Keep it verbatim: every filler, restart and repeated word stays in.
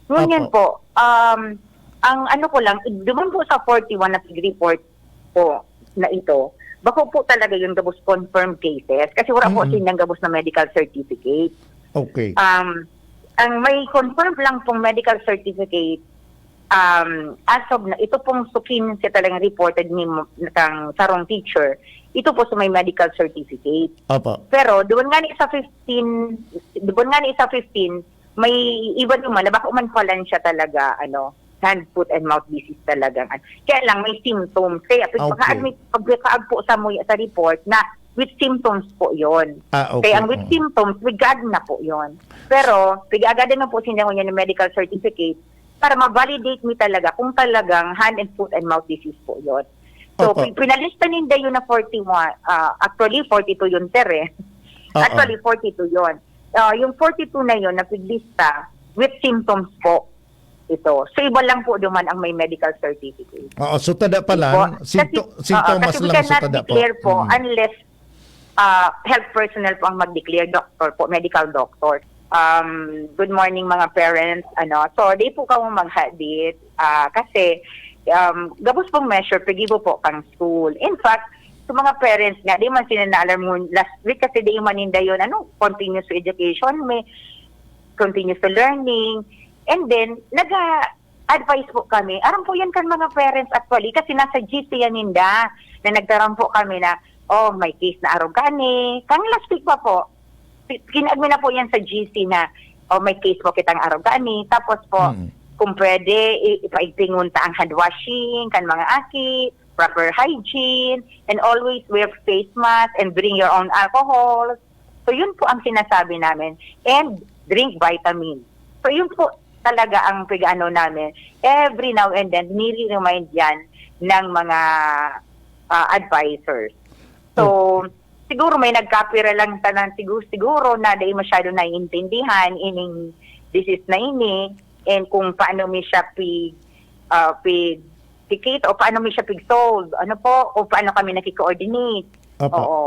Ngunyan Opo. po, um, ang ano ko lang, duman po sa forty-one na pig-report po na ito, bako po talaga yung gabos confirmed cases kasi wala po Mm-mm. silang gabos na medical certificate. Okay. Um, ang may confirmed lang pong medical certificate, um, as of na, ito pong su quince talagang reported ni kang sarong teacher, ito po sa may medical certificate. Opo. Pero doon nga ni sa fifteen, doon nga ni sa fifteen, may iba naman na bako man pala siya talaga, ano, hand, foot, and mouth disease talagang. Ano. Kaya lang, may symptoms. Kaya pag Okay. pagka-admit, pagkakaag po sa, muya, sa report na with symptoms po yon. Ah, okay. Kaya ang with Oo. symptoms, with God na po yon. Pero, pag-aagadan na po siya ng medical certificate para ma-validate mi talaga kung talagang hand and foot and mouth disease po yon. So, Opo. pi- pinalista ninda yun na forty-one, ah, actually, forty-two yun, sir, eh. Oo. Actually, forty-two yun. Ah, yung forty-two na yun, napiglista with symptoms po ito. So, iba lang po duman ang may medical certificate. Oo, so tada pa lang, Po. sinto- Kasi, sintomas oo, kasi we lang, so cannot tada po. declare po Mm. unless ah, health personnel po ang mag-declare, doctor po, medical doctor. Um, good morning, mga parents. Ano, so, di po kamo maghadit. Ah, kasi, um, gabos pong measure, pigibo po kang school. In fact, sa mga parents nga, di man sila na-alarm mo last week kasi di man ninda yun, ano, continuous education, may continuous learning. And then, naga-advise po kami. Aram po yan kan mga parents actually, kasi nasa G C yan ninda, na nagtaram po kami na, oh, may case na arugani. Kang last week pa po, pi- kinag mi na po yan sa G C na, oh, may case po kitang arugani. Tapos po, Mm. kung pwede, i- ipaigtingon ta ang hand washing, kan mga aki, proper hygiene, and always wear face mask and bring your own alcohol. So, yun po ang sinasabi namin. And drink vitamin. So, yun po talaga ang pag-ano namin. Every now and then, nire-remind yan ng mga ah, advisors. So, siguro may nagkapira lang tanan, siguro, siguro na dai masyado naiintindihan ining disease na ini, and kung paano mi siya pig, ah, pig, pikit o paano mi siya pig-solve. Ano po? O paano kami nakiko-coordinate. Opo. Oo.